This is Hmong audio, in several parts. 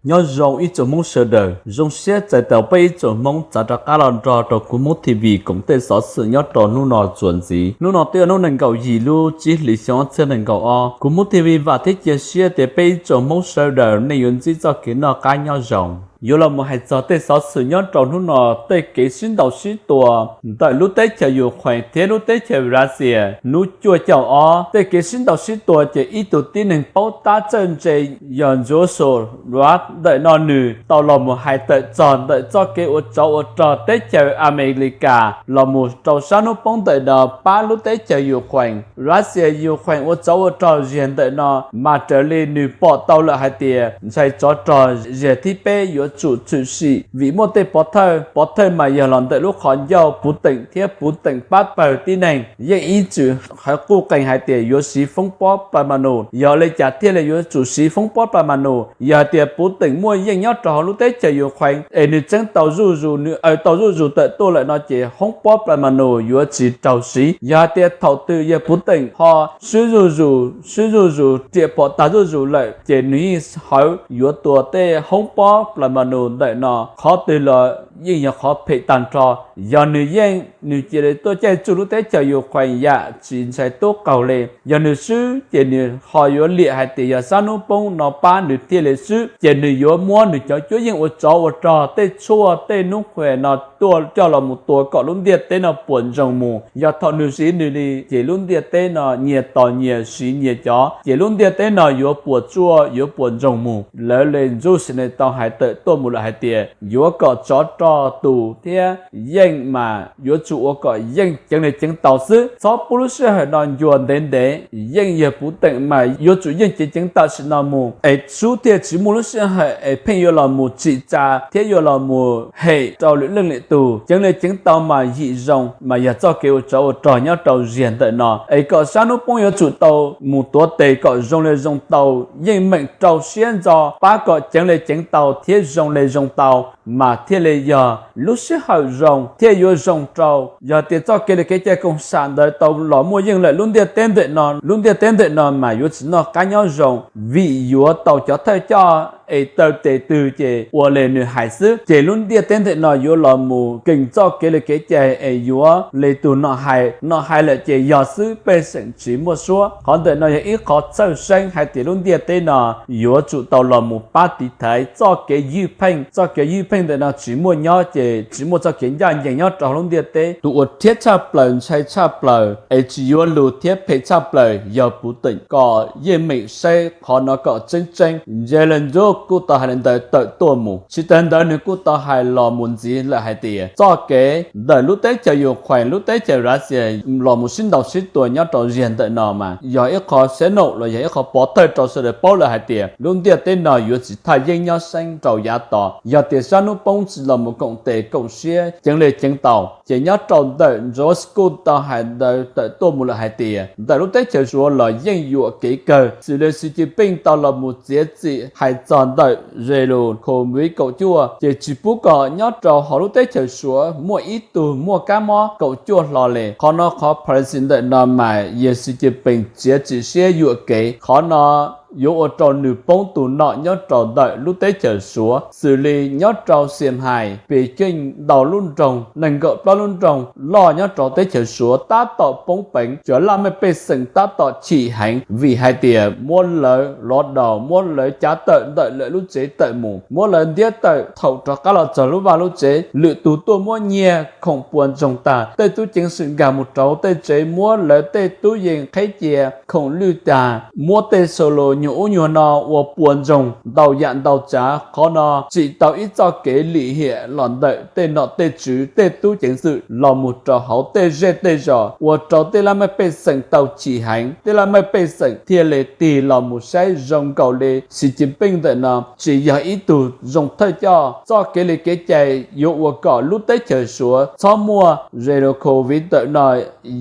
Nyob zoo ib tsoom Hmoob sawv daws, zoo siab txais tos peb ib tsoom Hmoob txav rov qab los nrog rau Kuv Hmoob T V koom tej xov xwm nyob rau hnub no txuas ntxiv. Hnub no twb yog hnub nees nkaum yim lub tsib hlis xyoo ob txhiab nees nkaum ob. Kuv Hmoob T V vam thiab cia siab tias peb ib tsoom Hmoob sawv daws nej yuav ntsib txoj kev noj qab nyob zoo. Yuav los mus hais txog tej xov xwm nyob rau hnub no, tej kev sib ntaus sib tua ntawm lub teb chaws Ukraine thiab lub teb chaws Russia. Hnub cuaj caum ob, tej kev sib ntaus sib tua ces ib tug tib neeg paub tab txawj ntse yog Joshua Rat ntawm no nws tau los mus hais tawm txog ntawm txoj kev ua tsov ua rog teb chaws Amelikas los mus rau sab hnub poob ntawm no pab lub teb chaws Ukraine. Russia Ukraine ua tsov ua rog ziag ntawm no, mas raws li nws pom tau lawm hais tias ntshai tsov rog ziag thib peb yuav tsum tshwm sim vim muaj tej pov thawj, pov thawj mas yog los ntawm lub qhov ncauj Putin thiab Putin pab pawg tib neeg yeej ib txwm hawv quj qees hais tias yuav siv foob pob plas ma nus. Yog li cas thiaj li yuav tsum siv foob pob plas ma nus? Yog hais tias Putin muaj yeej nyob rau hauv lub teb chaws Ukraine es nws txeeb tau zuj zus, nws aws tau zuj zus tawm tuaj lawm no ces foob pob plas ma nus yuav tsis raug siv. Yog hais tias thaum twg yog Putin ho swb zuj zus, swb zuj zus, riam phom tag zuj zus lawm ces nws yeej hawv yuav tua tej foob pob plas ma nus ntawm no. Qhov twg los yeej yog qhov phem tag nrho. Yog nws yeej, nws cia li tuaj caij tsuj lub teb chaws Ukraine yam tsis ntshai tub qaug li. Yog nws swb ces nws ho yuav liam hais tias yog sab hnub poob no pab nws thiaj li swb, ces nws yuav muab nws cov cuab yeej ua tsov ua rog tej tshuaj tej nub qhues no tuaj coj los mus tua kom lub ntiaj teb no puas ntsoog mus. Yog thaum nws siv nws li ces lub ntiaj teb no nyias tos nyias siv nyias cov, ces lub ntiaj teb no yuav puas tsuaj yuav puas ntsoog mus. Lawv li ntsuj sim neej tau hais tawm tuaj mus lawm hais tias yuav kom tsov rog tus thiab yeej mas yuav tsum ua kom yeej ceev li ceev tau xwb, txhob pub lub sij hawm no ncua ntev ntev. Yeej yog Putin mas yuav tsum yeej ceev ceev tam sim no mus es sub thiaj tsis muaj lub sij hawm es pheej yuav los mus tsim tsa thiab yuav los mus hem rau lwm leej lwm tus. Ceev li ceev tau mas yim zoo mas yog txoj kev ua tsov ua rog nyob rau ziag ntawm no, es kom sab hnub poob yuav tsum tau mus tuav tes kom zoo li zoo tau, yeej meem rau siab ntso pab kom ceev li ceev tau thiab zoo li zoo tau, mas thiaj li yog lub sij hawm zoo thiaj yuav zoo rau. Yog tias txoj kev li kev cai koom sam ntawd tau los muaj yeej lawm lub ntiaj teb ntawm no, lub ntiaj teb ntawm no mas yuav tsis noj qab nyob zoo, vim yuav tau cov thawj coj es taw tes twg ces ua li nws hais xwb, ces lub ntiaj teb ntawm no yuav los mus keem txoj kev li kev cai es yuav li tus no hais, no hais lawm ces yog xwb, pej xeem tsis muaj suab. Qhov ntawm no yog ib qhov txhawj xeeb hais tias lub ntiaj teb no yuav tsum tau los mus pab tiv thaiv txoj kev ywj pheej. Txoj kev ywj pheej ntawm no tsis muaj nyob ces tsis muaj txoj kev ncaj ncees nyob rau hauv lub ntiaj teb. Tus uas rhiab tshaj plaws, ntshai tshaj plaws es tsis yuav lus thiab phem tshaj plaws yog Putin, kom yeej meem saib qhov no kom tseeb tseeb. Zelensky kuj tau hais li ntawd tawm tuaj mus. Tsis tas ntawd nws kuj tau hais los mus ntxiv lawm hais tias txoj kev ntawm lub teb chaws Ukraine, lub teb chaws Russia los mus sib ntaus sib tua nyob rau ziag ntawm no mas yog ib qho xeb naum los yog ib qho pov thawj rau sawv daws paub lawm hais tias lub ntiaj teb no yuav tsis thaj yeeb nyob seeb rau yav tod. Yog tias sab hnub poob tsis los mus koom tes koom siab ceev li ceev tau, ces nyob rau ntawm Zelensky kuj tau hais ntawd tawm tuaj mus lawm hais tias ntawm lub teb chaws Suav los yeej yuam kev kawg, xws li Xi Jinping tau los mus txiav txim hais txog ntawm Zero Covid kaum cuaj ces tsis pub kom nyob rau hauv lub teb chaws Suav muaj ib tug muaj kab mob kaum cuaj hlo li. Qhov no qhov policy ntawm no mas yog Xi Jinping txiav txim siab yuam kev. Qhov no yuav ua rau nws poob tus nom nyob rau ntawm lub teb chaws Suav, xws li nyob rau Xiam Hais, Pis Keej ntau lub nroog, nees nkaum plaub lub nroog loj nyob rau teb chaws Suav tab tom poob peev, cov laj mej pej xeem tab tom chim heev vim hais tias muab lawv lov daus, muab lawv cav tawm ntawm lawv lub tsev tawm mus, muab lawv ntiab tawm thaum rov qab los txog lub vaj lub tsev, lwm tus tuaj muab nyiag khoom puas ntsoog tag, tej tub ceev xwm nkag mus rau tej tsev muab lawv tej tub yees qheb cia khoom lwj tag, muab tej xaus lus nyuag ub nyuag no ua puas ntsoog ntau yam ntau tsav. Qhov no tsim tau ib txoj kev lim hiam los ntawm tej nom tej tswv, tej tub ceev xwm los mus rau hauv tej zej tej zos, ua rau tej laj mej pej xeem tau chim heev. Tej laj mej pej xeem thiaj li tig los mus saib zoo nkaus li Xi Jinping ntawm no tsis yog ib tug zoo thawj coj. Txoj kev li kev cai yuav ua kom lub teb chaws Suav txhob muaj Zero Covid ntawm no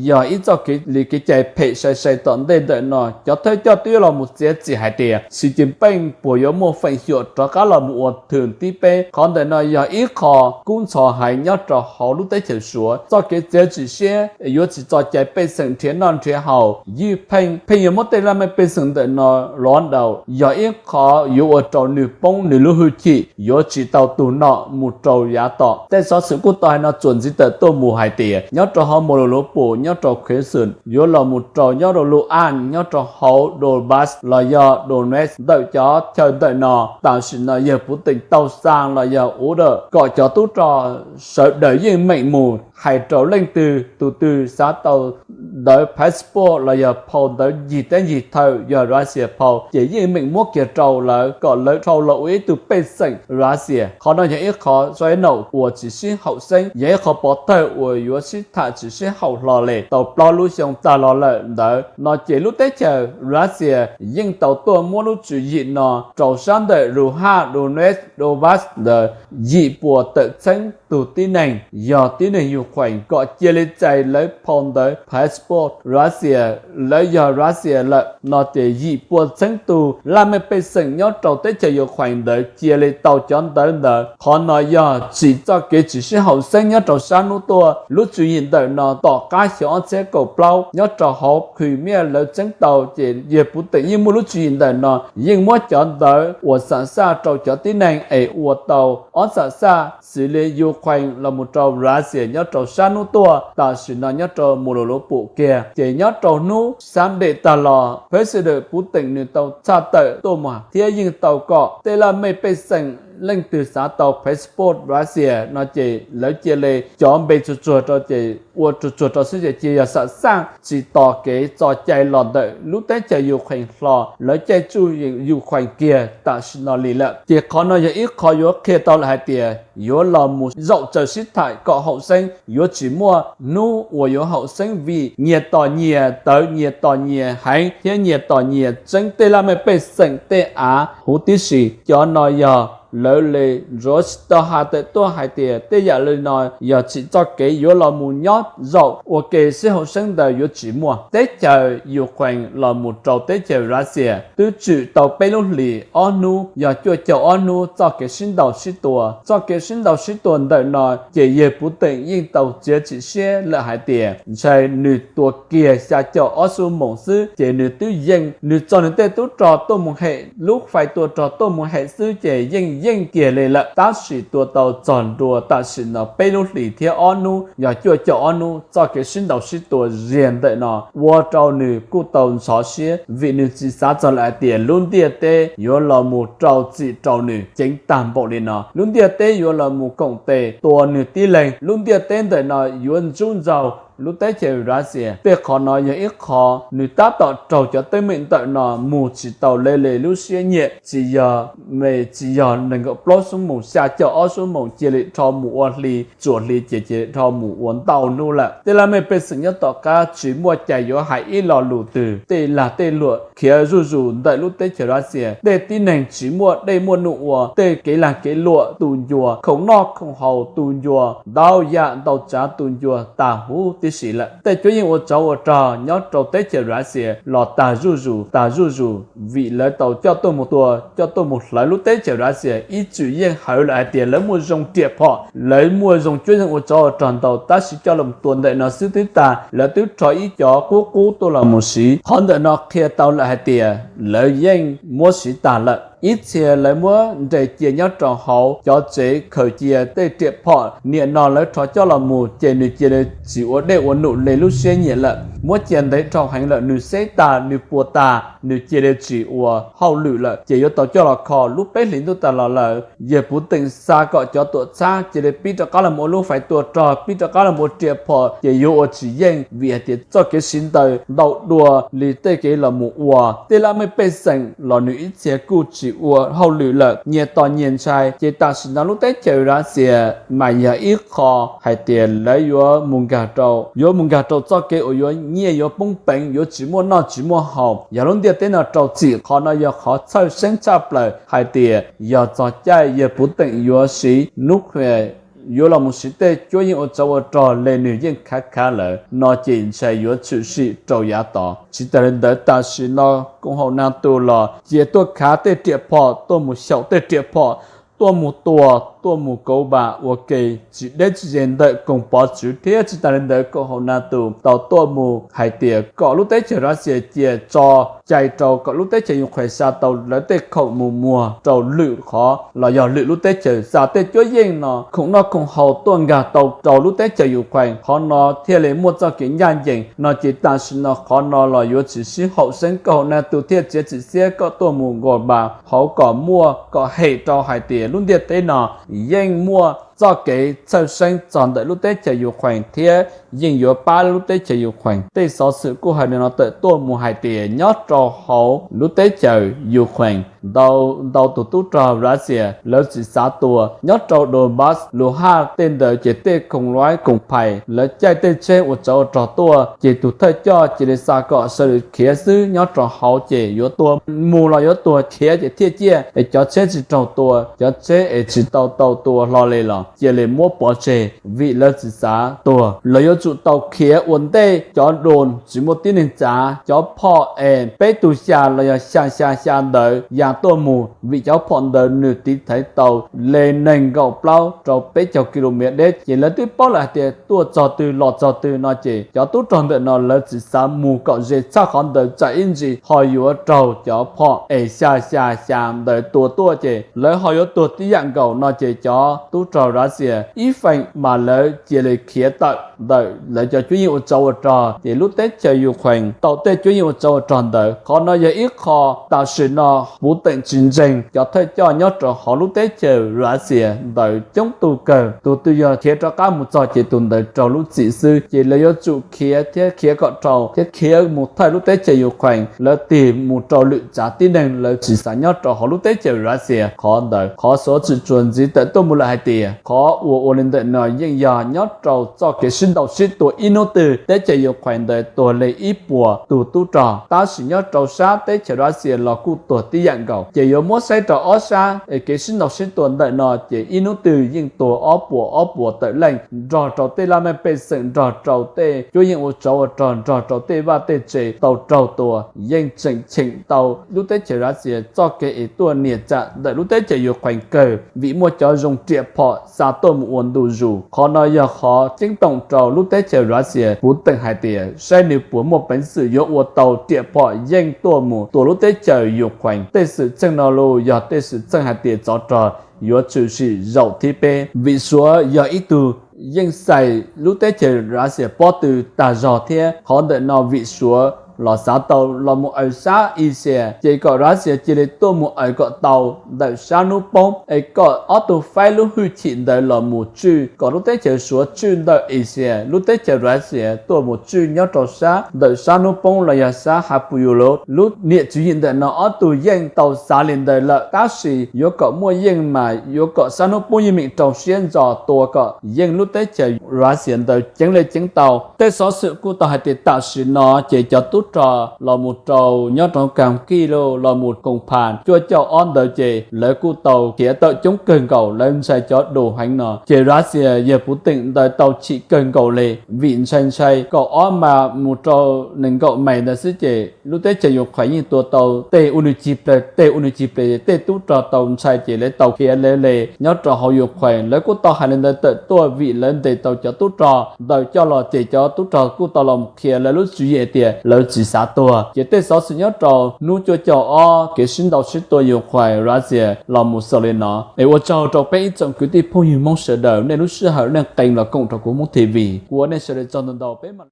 yog ib txoj kev li kev cai phem sai sai tom ntej ntawm no. Cov thawj coj twb yuav los mus txiav txim hais tias Xi Jinping puas yuav muaj feem xyuam rov qab los mus ua thwm thib peb. Qhov ntawm no yog ib qho kub ntxhov heev nyob rau hauv lub teb chaws Suav. Txoj kev txiav txim siab yuav tsis txoj cai pej xeem nrhiav noj nrhiav haus, ywj pheej pheej yuav muab tej laj mej pej xeem ntawm no los daus, yog ib qho yuav ua rau nws poob nws lub hwj chim, yuav tsis tau tus nom mus rau yav tom. Tej xov xwm kuj tau hais no txuas ntxiv tawm tuaj mus hais tias nyob rau hauv Mololovpum, nyob rau Kherson, yuav los mus rau nyob rau Luhansk, nyob rau hauv Donbas los yog Donetsk, ntawm cov chaw ntawm no tam sim no yawg Putin tau xa los yog order kom cov tub rog sawv daws yeej meem mus. Hais rau leej twg tus twg xav tau ntawv passport los yog phau ntawv ncig teb ncig chaw yog Russia phau ces yeej meem muab kiag rau lawv kom lawv dhau los ua ib tug pej xeem Russia. Qhov no yog ib qho sab naum uas tsis sib haum xeeb, yog ib qho pov thawj uas yuav sib tham tsis sib haum hlo li tau plaub lub xyoo tag los lawm ntawd no ces lub teb chaws Russia yeej tau tuaj muab lub tswv yim no rau sab ntawm Luhansk, Donetsk, Donbas ntawd yim puas tawm txheeb tug tib neeg yog tib neeg Ukraine kom cia li txais lawv phau ntawv passport Russia, lawv yog Russia lawm no ces yim puas txheeb tug laj mej pej xeem nyob rau teb chaws Ukraine ntawd cia li tau cov ntawv ntawd. Qhov no yog tsim txoj kev tsis sib haum xeeb nyob rau sab hnub tuaj. Lub tswv yim ntawm no tom qab xyoo ob txhiab kaum plaub nyob rau hauv Crimea lawv txeeb tau ces yawg Putin yeej muaj lub tswv yim ntawm no yeej muab cov ntawv uas xam xaj rau cov tib neeg es ua tau ob xam xaj xws li Ukraine los mus rau Russia nyob rau sab hnub tuaj tam sim no nyob rau Mololovpum kiag. Ces nyob rau hnub Sunday tag los President Putin nws tau tshaj tawm tuaj mus thiab yeej tau kom tej laj mej pej xeem leej twg xav tau passport Russia no ces lawv cia li cov npe tsuag tsuag rau ces ua tsuag tsuag rau xwb ces cia yog xam xaj tsis tos kev txo cai los ntawm lub teb chaws Ukraine hlo lawv caij tsuj Ukraine kiag tam sim no li lawm. Ces qhov no yog ib qho yuav qhia tau lawm hais tias yuav los mus zaum tsaws sib tham kom haum xeeb, yuav tsis muaj hnub uas yuav haum xeeb vim nyias tos nyias tawv, nyias tos nyias heev thiab nyias tos nyias txeeb tej laj mej pej xeem tej av huv tib si. Cov no yog lawv li nrov tsis tau has tawm tuaj hais tias tej yam li no yog tsim txoj kev yuav los mus nyob zaum ua ke sib haum xeeb ntawd yuav tsis muaj. Teb chaws Ukraine los mus rau teb chaws Russia twb tswm tau peb lub hlis ob hnub yog cuaj caug ob hnub txoj kev sib ntaus sib tua. Txoj kev sib ntaus sib tua ntawm no ces yawg Putin yeej tau txiav txim siab lawm hais tias ntshai nws tua kiag xya caum ob xuab moos xwb ces nws twb yeej, nws txog nws tej tub rog tuaj mus hem, lub fais tua rog tuaj mus hem xwb ces yeej yeej kiag li lawm. Tab sis tua tau txog ntua tam sim no peb lub hlis thiab ob hnub yog cuaj caum ob hnub txoj kev sib ntaus sib tua ziag ntawm no ua rau nws kuj tau ntxhov siab vim nws tsis xav txog lawm hais tias lub ntiaj teb yuav los mus rau txim rau nws ceev tag npaum li no. Lub ntiaj teb yuav los mus koom tes tua nws tib leeg. Lub ntiaj teb ntawm no yuav ntsub ntxaug lub teb chaws Russia. Tej qhov no yog ib qho nws tab tom raug cov teeb meem ntawm no mus tsis tau le li lub siab nyiam, tsis yog me tsis yog nees nkaum plaub xuab moos, xya caum ob xuab moos cia li rho mus ua hli, txuas hli ces cia li rho mus ua ntau hnub lawm. Tej laj mej pej xeem nyob tom qab tsis muaj cai yuav hais ib lo lus twg, tej lag tej luam khiav zuj zus ntawm lub teb chaws Russia. Tej tib neeg tsis muaj dej muaj num ua, tej kev lag kev luam tu ncua, khoom noj khoom haus tu ncua, ntau yam ntau tsav tu ncua tas huv tib si lawm. Tej cuab yeej ua tsov ua rog nyob rau teb chaws Russia los tag zuj zus, tag zuj zus vim lawv tau coj tuaj mus tua, coj tuaj mus hlawv lub teb chaws Russia ib txwm yeej hawv lawm hais tias lawv muaj zoo riam phom, lawv muaj zoo cuab yeej ua tsov ua rog ntau, tab sis coj los tua ntawm no xwb twb tag, lawv twb rho ib cov qub qub tuaj los mus siv. Qhov ntawm no qhia tau lawm hais tias lawv yeej muab siv tag lawm. Ib txhia lawv muab nres cia nyob rau hauv cov tsev khaws cia tej riam phom, niam no lawv rho coj los mus ces nws cia li tsis ua dej ua num li lub siab nyiam lawm. Muab cia ntev dhau heev lawm, nws xeb tag, nws puas tag, nws cia li tsis ua hauj lwm lawm ces yuav tau coj los kho. Lub peb hlis ntuj tas los lawm, yawg Putin xa kom cov tuam txhab cia li pib rov qab los mus ua lub fais tua rog, pib rov qab los mus ua riam phom ces yuav ua tsis yeej vim hais tias txoj kev siv ntawd ntau dua li tej kev los mus ua. Tej laj mej pej xeem los nws ib txhia kuj tsis ua hauj lwm lawm, nyias tos nyias ntshai. Ces tam sim no lub teb chaws Russia mas yog ib qho hais tias lawv yuav mus nkag rau, yuav mus nkag rau txoj kev uas yuav nyiaj yuav poob peev, yuav tsis muaj noj tsis muaj haus. Yog lub ntiaj teb no rau txim, qhov no yog qhov txhawj xeeb tshaj plaws hais tias yog txog caij yawg Putin yuav siv nuclear yuav los mus siv tej cuab yeej ua tsov ua rog le nws yeej khav khav lawm no ces ntshe yuav tshwm sim rau yav tod. Tsis tas li ntawd tam sim no koom haum NATO los cia tuaj khav tej riam phom, tuaj mus xyaum tej riam phom, tuaj mus tua, tuaj mus kauv npas ua ke tsis deb tsis ze ntawm koom pov tswv thiab tsis tas li ntawd koom haum NATO tau tuaj mus hais tias kom lub teb chaws Russia cia tso cai rau kom lub teb chaws Ukraine xa tau lawv tej khoom mus muag rau lwm qhov los yog lwm lub teb chaws, xa tej cuab yeej no khoom noj khoom haus tuaj nkag tau rau lub teb chaws Ukraine, qhov no thiaj li muaj txoj kev ncaj ncees no ces tam sim no qhov no los yuav tsis sib haum xeeb, koom haum NATO thiaj txiav txim siab kom tuaj mus nkaus npas hauv kom muaj kom hem rau hais tias lub ntiaj teb no yeej muaj txoj kev txhawj xeeb txog ntawm lub teb chaws Ukraine thiab yeej yuav pab lub teb chaws Ukraine. Tej xov xwm kuj hais li no tawm tuaj mus hais tias nyob rau hauv lub teb chaws Ukraine ntau ntau tus tub rog Russia lawv tsis xav tua nyob rau Donbas, Luhansk tej ntawd ces tej koom luaib koom phais lawv caij tej tsheb ua tsov ua rog tuaj ces tus thawj coj cia li xa kom sawv daws khiav xwb, nyob rau hauv ces yuav tua mus los yuav tuag khiav ces thiaj ciaj es cov tsheb tsis raug tua, cov tsheb es tsis tau tau tua hlo li los cia li muab pov tseg vim lawv tsis xav tuag. Lawv yuav tsum tau khiav ua ntej cov drone tsis muaj tib neeg txav, cov phom es peb tug xya los yog xya xya xya ntawd ya tuaj mus vim cov phom ntawd nws tiv thaiv tau li nees nkaum plaub rau peb caug ki lu mev deb ces lawv twb paub lawm hais tias tuaj txog twg los txog twg no ces cov tub rog ntawm no lawv tsis xav mus kom ze txhaj qhov ntawd tsam ib ntsis ho yuav raug cov phom es xya xya xya ntawd tua tuaj ces lawv ho yuav tuag tib yam nkaus no ces cov tub rog Russia ib feem mas lawv cia li khiav tawm ntawm lawv cov cuab yeej ua tsov ua rog ces lub teb chaws Ukraine tau tej cuab yeej ua tsov ua rog ntawd. Qhov no yog ib qho tam sim no Putin tsis ntseeg cov thawj coj nyob rau hauv lub teb chaws Russia ntawd coob tug kawg, tus twg yog khiav rov qab mus txog ces tus ntawd raug lub txim xwb ces lawv yuav tsum khiav thiab khiav kom dhau thiab khiav mus thawj lub teb chaws Ukraine, lawv tig mus rau lwm tsav tib neeg lawv tsis xav nyob rau hauv lub teb chaws Russia. Qhov ntawd qhov xov xwm txuas ntxiv tawm tuaj mus lawm hais tias qhov uas ua li ntawm no yeej yog nyob rau txoj kev sib ntaus sib tua ib hnub twg teb chaws Ukraine ntawd tuag li ib puas tus tub rog tab sis nyob rau sab teb chaws Russia los kuj tuag tib yam nkaus ces yuav muab saib rau ob sab es kev sib ntaus sib tua ntawm no ces ib hnub twg yeej tuag ob puas ob puas tawm leej nrog rau tej laj mej pej xeem nrog rau tej cuab yeej ua tsov ua rog nrog rau tej vaj tej tsev tau raug tua yeej tseem cheem tau lub teb chaws Russia txoj kev es tuaj nias tsam ntawm lub teb chaws Ukraine kawg vim muaj cov zoo riam phom xa tuaj mus ua ntu zus. Qhov no yog qhov ceeb toom rau lub teb chaws Russia Putin hais tias saib nws puas muaj peev xwm yuav ua tau riam phom yeej tuaj mus tua lub teb chaws Ukraine. Tej xwm txheej no los yog tej xwm txheej hais tias tsov rog yuav tshwm sim zaum thib peb vim Suav yog ib tug yeej xais lub teb chaws Russia pob tw tag zog thiab qhov ntawm no vim Suav los xav tau los mus aws sab Asia ces kom Russia cia li tuaj mus aws kom tau ntawm sab hnub poob es kom ob tug faib lub hwj chim ntawd los mus tswj kom lub teb chaws Suav tswj ntawm Asia, lub teb chaws Russia tuaj mus tswj nyob rau sab ntawm sab hnub poob los yog sab Hav Pus Yus Lus. Lub niam tswv yim ntawm no ob tug yeej tau xav li ntawd lawm tab sis yuav kom muaj yeej mas yuav kom sab hnub poob yeej meem rau siab ntso tua kom yeej lub teb chaws Russia ntawd ceev li ceev tau. Tej xov xwm kuj tau hais tias tam sim no ces cov tub rog los mus rau nyob rau Kam Kij los mus koom phas cuaj caum ob ntawd ces lawv kuj tau khiav tawm coob kawg nkaus, lawv ntshai cov drone heev no ces Russia yog Putin ntawd tau chim kawg nkaus li vim ntshai ntshai kaum ob mas mus rau nees nkaum mais ntawd xwb ces lub teb chaws Ukraine yeej tua tau tej ua nws cig plaws tej ua nws cig plaws, tej tub rog tau ntshai ces lawv tau khiav lawv li nyob rau hauv Ukraine. Lawv kuj tau hais li ntawd tawm tuaj vim lawv ntes tau cov tub rog ntawd coj los ces cov tub rog kuj tau los khiav lawv lub tswv yim hais tias lawv tsis xav tuag. Ces tej xov xwm nyob rau hnub cuaj caum ob kev sib ntaus sib tua Ukraine Russia los mus xaus li no es ua tsaug rau peb ib tsoom kwv tij phooj ywg Hmoob sawv daws nej lub sij hawm nej qee los koom rau kuv Hmoob T V. Kuv ua nej sawv daws tsaug ntau ntau peb mam